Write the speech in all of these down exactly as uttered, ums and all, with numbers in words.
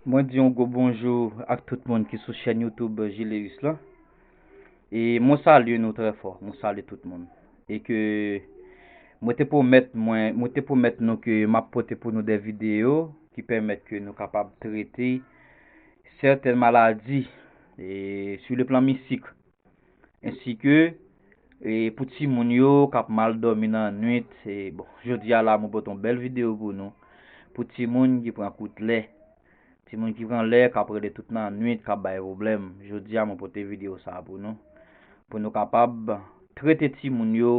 Mwen di yon gwo bonjou ak tout moun ki sou chèn YouTube Jileus lan. E mwen salye nou trè fò, mwen salye tout moun. E ke mwen te pwomèt mwen, mwen te pwomèt nou ke m ap pote pou nou de videyo ki pèmèt ke nou kapab trete sèten maladi e sou le plan mistik. Ensi ke e pou timoun yo k ap mal dòmi nan nwit. E bon, jodi a la mwen pote yon bèl videyo pou nou. Pou timoun ki pran kout lè, timoun ki pran lè k ap rele tout nan nwit k ap bay pwoblèm. Jodi a mwen pote videyo sa a pou nou, pou nou kapab trete timoun yo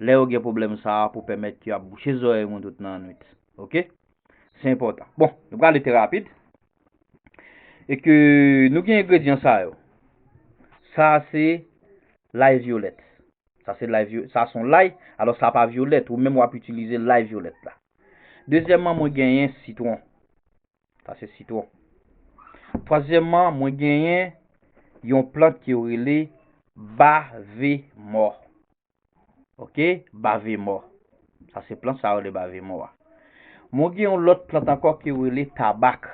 lè yo gen pwoblèm sa a, pou pèmèt ke yo ap bouche zòrèy moun tout nan nwit. Oke? Se enpòtan. Bon, nou prale trè rapid. E ke nou gen engredyan sa yo. Sa se lay vyolèt. Sa se lay vyo, sa se yon lay, alò sa pa vyolèt, ou menm w ap itilize lay vyolèt la. Dezyèmman, mwen genyen sitwon. Sa se sitwon. Twazyèmman, mwen genyen yon plant ki yo rele bave mò. Oke, bave mò. Sa se plant sa yo rele bave mò a. Mwen gen yon lòt plant ankò ki yo rele tabak.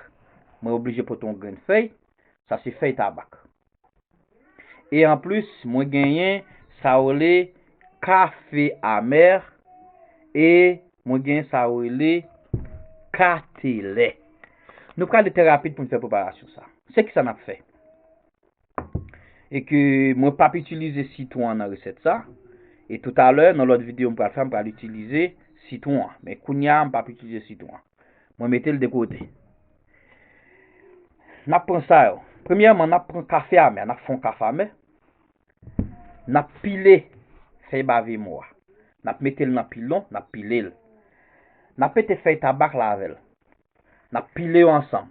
Mwen oblije pote yon grenn fèy. Sa se fèy tabak. E anplis, mwen genyen sa yo rele kafe amè e mwen genyen sa yo rele katelè. Nou prale trè rapid pou n fè preparasyon sa. Se ki sa n ap fè? E ke mwen p ap itilize sitwon an nan resèt sa. E toutalè, nan lòt videyo m pral fè, m pral itilize sitwon an. Men kounye a, m p ap itilize sitwon an. Mwen mete l de kote. N ap pran sa yo. Premyèman, n ap pran kafe amè. N ap fè yon kafe amè. N ap pile fèy bave mò a. N ap mete l nan pilon, n ap pile l. N ap mete fèy tabak la avè l. N ap pile yo ansanm.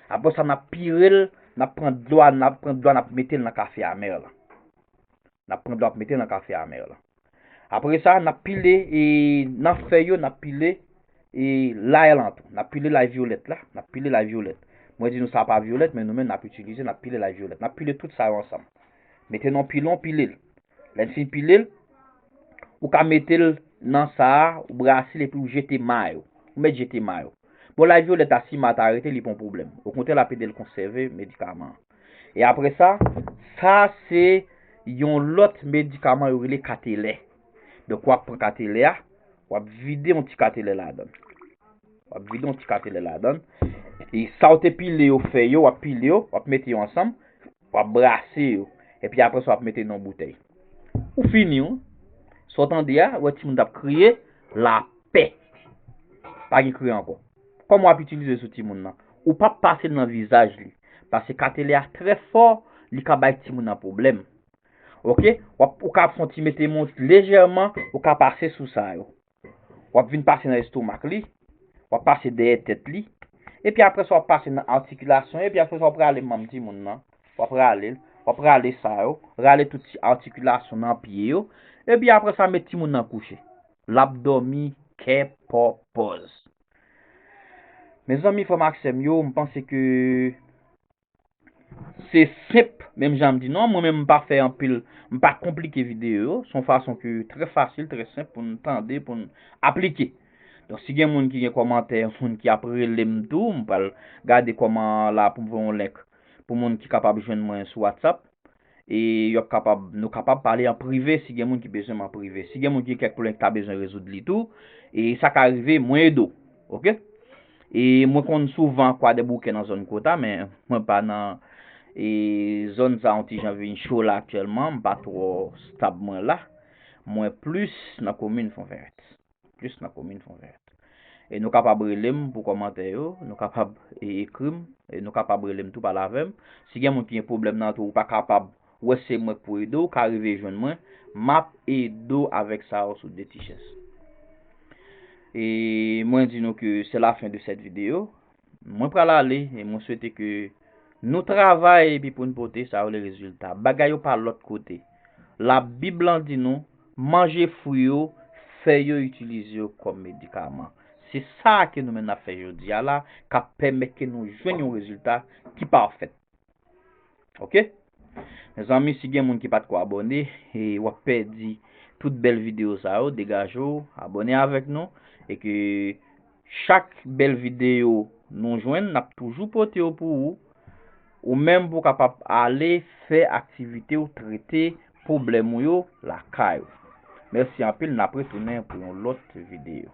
Apre sa, n ap pire l, n ap pran dlo a, n ap pran dlo a, n ap mete l nan kafe amè lan. N ap pran dlo ap mete nan kafe amè lan. Apre sa, n ap pile e nan fèy yo, n ap pile e lay lan tou. N ap pile lay vyolèt la, n ap pile lay vyolèt. Mwen di nou sa pa vyolèt, men nou menm n ap itilize, n ap pile lay vyolèt. N ap pile tout sa yo ansanm. Mete nan pilon, pile l. Lè n fin pile l, ou ka mete l nan sa a, ou brase l epi ou jete may ou. Ou mèt jete may ou. Bon, lay vyolèt la, si may ta rete, li pa yon pwoblèm. Okontrè, l ap ede l konsève medikaman an. E apre sa, sa se yon lòt medikaman yo rele katelè. Donk, w ap pran katelè a, w ap vide yon ti katelè ladan l. W ap vide yon ti katelè ladan l. E sa w te pile yo, fèy yo, w ap pile yo, w ap mete yo ansanm, w ap brase yo. Epi apre sa, w ap mete nan yon boutèy. Ou fini, wi. Sa w tande a, ou wè timoun t ap kriye, lapè. Pa gen kriye ankò. Kòman w ap itilize sou timoun nan? Ou p ap pase l nan vizaj li. Paske katelè a trè fò, li ka bay timoun nan pwoblèm. Oke? W ap, ou ka fè yon ti mete mont lejèman, ou ka pase sou sa yo. W ap vin pase nan estomak li, w ap pase dèyè tèt li, epi apre sa w ap pase nan atikilasyon, epi apre sa w ap rale manm timoun nan, w ap rale l, w ap rale sa yo, rale tout ti atikilasyon nan pye yo, epi apre sa met timoun nan kouche. L ap dòmi kè pòpòz. Mezanmi, frè m ak sè m yo, m panse ke se senp, menm jan m di non, mwen menm m pa fè anpil, m pa konplike videyo yo. Se yon fason ki trè fasil, trè senp pou n tande, pou n aplike. Donk, si gen moun ki gen kòmantè, moun ki ap rele m tou, m pral gade kòman la pou m voye yon link pou moun ki kapab jwenn mwen sou WhatsApp. E y ap kapab, nou kapab pale an prive si gen moun ki bezwen m an prive. Si gen moun ki gen kèk pwoblèm ki ta bezwen rezoud li tou, e sa ka rive, mwen ede w. Oke? E mwen konn souvan Kwadèboukè nan zòn Kota, men mwen pa nan, e zòn sa yon ti jan vin cho la aktyèlman, m pa twò stab mwen la. Mwen plis nan komin Fonvèrèt. Plis nan komin Fonvèrèt. E nou kapab rele m pou kòmantè yo, nou kapab e, ekri m, e nou kapab rele m tou pale avè m. Si gen moun ki gen pwoblèm nan tou, ou pa kapab wè se mwen k pou ede w, ou ka rive jwenn mwen, m ap ede w avèk sa yo sou de ti chèz. E mwen di nou ke se la fen de sèt videyo. Mwen pral ale e mwen swete ke nou travay epi pou n pote sa yo le rezilta. Bagay yo pa lòt kote. Labib lan di nou, manje fwi yo, fèy yo, itilize yo kòm medikaman. Se sa ke nou menm n ap fè jodi a la, k ap pèmèt ke nou jwenn yon rezilta ki pafèt. Oke? Mezanmi, si gen moun ki pa t ko abòne, e w ap pèdi tout bèl videyo sa yo, degaje w, abòne avèk nou, e ke chak bèl videyo nou jwenn, n ap toujou pote yo pou ou. Ou menm pou w kapab ale fè aktivite w, trete pwoblèm ou yo lakay ou. Mèsi anpil, n ap retounen pou yon lòt videyo.